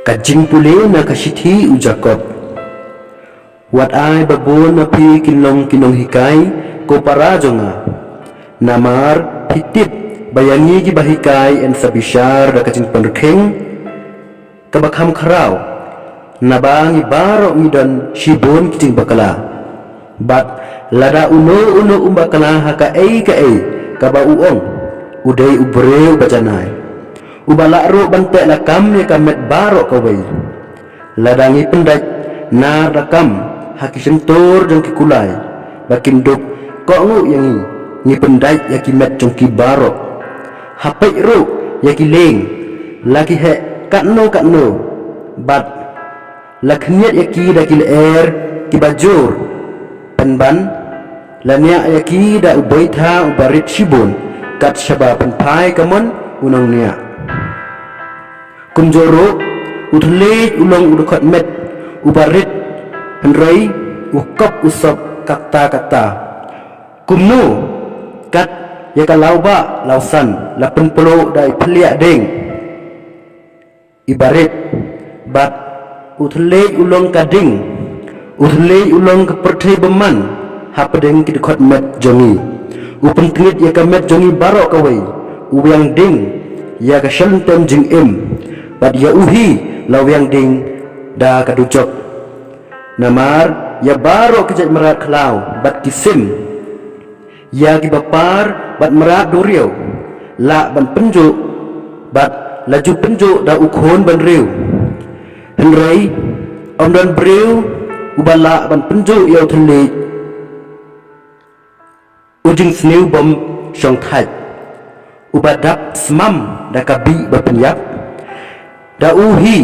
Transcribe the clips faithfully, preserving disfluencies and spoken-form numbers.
Ka jingpule na ka shithi u Jakob. Wat ai ba bun na phi kin long ki nonghikai, ko para jong nga. Namar phi tip ba ïa ngi kiba hikai yn sa bishar da ka jingpynrkhing kaba kham khraw. Naba ngi baroh ngi don shibun ki jingbakla. Bad lada uno uno um bakla ha kaei kaei kaba u ong, u dei u briew ba janai, uba lah ruh ban teh lakam ïa ka met baroh kawei. Lada ngi pyndait nar da kam ha ki shyntur jong ki kulai ba kin dup kohnguh ïa ngi, ngi pyndait ïa ki met jong ki baroh. Ha peit ruh ïa ki lieng, la ki heh katno katno, bad la khynñiat ïa ki da ki lyer kiba jur. Pynban la niah ïa ki da u baitha uba rit shibun, kat shaba pynphai ka mon u nongniah. Kumjuh ruh, u thylliej u long u dkhot met uba rit, hynrei u kop u sop katta katta. Kumno kat ïa ka lawbah lawsan la pynpluh da i phylliah ding iba rit, bad u thylliej u long ka ding, u thylliej u long ka pyrthei bymman. Hapdeng ki dkhot met jong ngi, u pyntngit ïa ka met jong ngi baroh kawei, u wiang ding ïa ka shon tem jingim, bad ïa u hi la wiang ding da ka dujok. Namar ïa baroh ki jait mrad khlaw bad ki sim, ïa kiba par bad mrad duriaw, lah ban pynjuh, bad la ju pynjuh da u khun bynriew. Hynrei ym don briew uba lah ban pynjuh ïa u thylliej, u jingsniew bym shong thait, uba dap smam da ka bih ba pynïap. Da u hi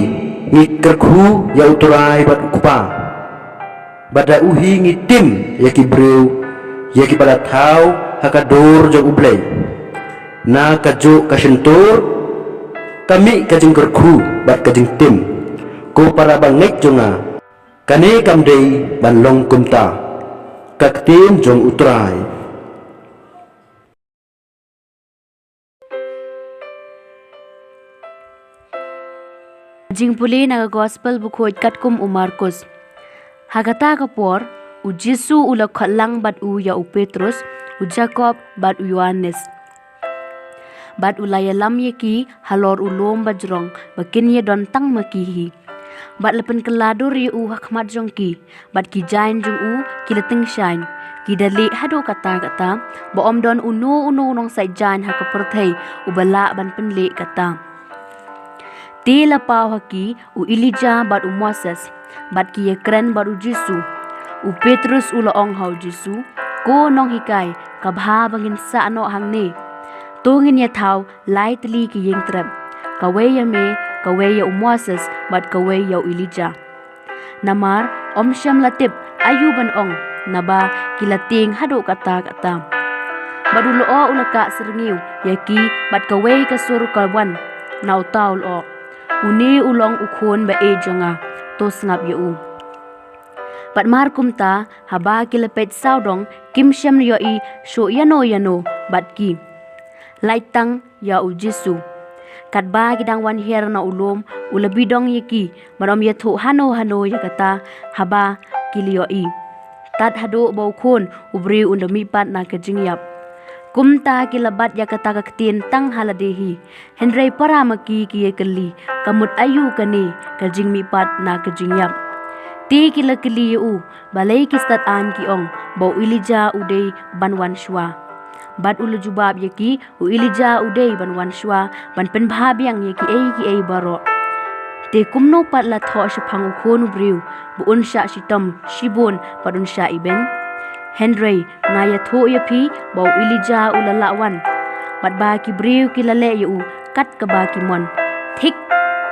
ngi kyrkhu ïa u Trai bad u Kpa, bad da u hi ngi tim ïa ki briew, ïa kiba la thaw ha ka dur jong U Blei. Na kajuh ka shyntur ka mih ka jingkyrkhu bad ka jingtim. Ko para bangeit jong nga, kane kam dei ban long kumta. Ka ktien jong u Trai. Jingpule na ka Gospel bakhuid katkum u Markus. Ha kata ka por, u Jisu u la khot lang bad u ïa u Petrus, u Jakob bad u Ïoannis, bad u la ïalam ïa ki halor u lum bajrong ba kin ïadon tang ma ki hi. Bad la pynkylla dur ïa u ha khmat jong ki, bad ki jaiñ jong u ki la tyngshaiñ. Ki da lieh haduh katta katta, ba ym don uno uno u nongsaid jaiñ ha ka pyrthei uba lah ban pynlieh katta. Te la paw ha ki u Elijah bad u Moses, bad ki ïakren bad u Jisu. U Petrus u la ong ha u Jisu, Ko Nonghikai, ka bha ba ngin sah noh hangne. To ngin ïathaw lai tylli ki ïing trep, kawei ïa me, kawei ïa u Moses, bad kawei ïa u Elijah. Namar ym shym la tip aïu ban ong, naba ki la tieng haduh katta katta. Bad u lyoh u la kah syrngiew ïa ki, bad kawei ka sur ka wan na uta u lyoh, Une u long u Khun ba-ïeit jong nga, to sngap ïa u. Bad mar kumta, haba ki la peit sawdong, kim shym ïohi shuh ïano ïano bad ki. Lait tang ïa u Jisu. Katba ki dang wan hiar na u lum, u la bidong ïa ki, bad ym ïathuh hano hano ïa kata, haba ki la ïohi, tad haduh ba u Khun u briew un da mihpat na ka jingïap. Kumta ki la bat ïa kata ka ktien tang ha lade hi. Hynrei para ma ki ki ïakylli, ka mut aïu kane ka jingmihpat na ka jingïap. Te ki la kylli ïa u, balei ki stad aiñ ki ong ba u Elijah u dei ban wan shuwa. Bad u la jubab ïa ki, u Elijah u dei ban wan shuwa ban pynbha biang ïa kiei kiei baroh. Te kumno pat la thoh shaphang u Khun u briew ba un shah shitom shibun bad un shah ibeiñ? Hynrei nga ïathuh ïa phi ba u Elijah u la lah wan, bad ba ki briew ki la leh ïa u kat kaba ki mon, thik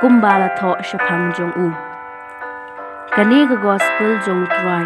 kumba la thoh shaphang jong u. Kane ka Gospel jong u Trai.